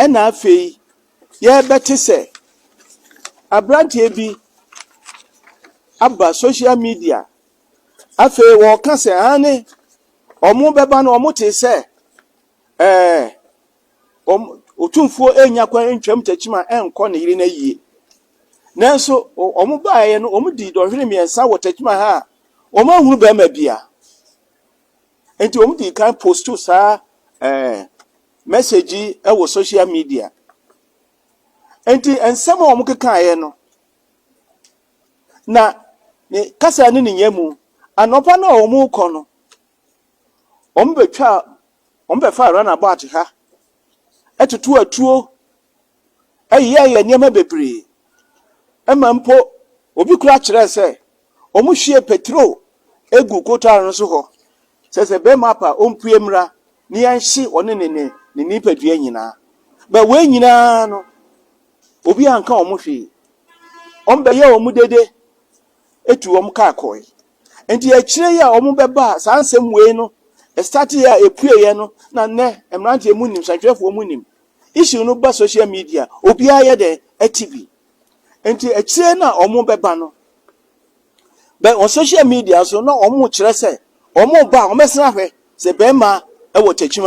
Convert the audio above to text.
Ɛna afei yɛrebɛte sɛ aberanteɛ bi aba social media. Afei wɔreka sɛ ane wɔn bɛba no, wɔn te sɛ wɔn Otumfoɔ enya kwan ntwam Techiman ɛnkɔ ne yere no ayie. Nanso wɔn baeɛ no, wɔn di dɔnhwere 3 wɔ Techiman ha a wɔn ahunu bɛrima bia. Nti wɔn di kan post saa message yi wɔ social media. Nti nsɛm a wɔn kekaeɛ no na ne kasa ne ne nyɛ mu anɔpa no a wɔn rekɔ no, wɔn bɛtwa, wɔn bɛfa runabout ha, ɛtoto atuo, ɛyɛ nneɛma bebree, ɛma mpo obi kura kyerɛ sɛ wɔn hwie petrol egu kotoa no so hɔ sɛ bɛrima apa ɔmpue mmra ne yɛnhye ɔne ne nipadua nyinaa. Bɛ wei nyinaa no, obi anka wɔn hwee. Wɔn bɛyɛ wɔn dede etu wɔn kaa kɔɛ. Nti akyire yi a wɔn bɛba a, saa nsɛm wei no ɛstart yɛ a epueɛ no, na nnɛ mmeranteɛ mu nim, santwerɛfoɔ mu nim issue no ba social media, obiara yɛ dɛ ɛti bi. Nti akyire no a wɔn bɛba no bɛ wɔ social media so na wɔn kyerɛ sɛ wɔn ba a, wɔn bɛsena ahwɛ sɛ bɛrima ɛwɔ Techiman.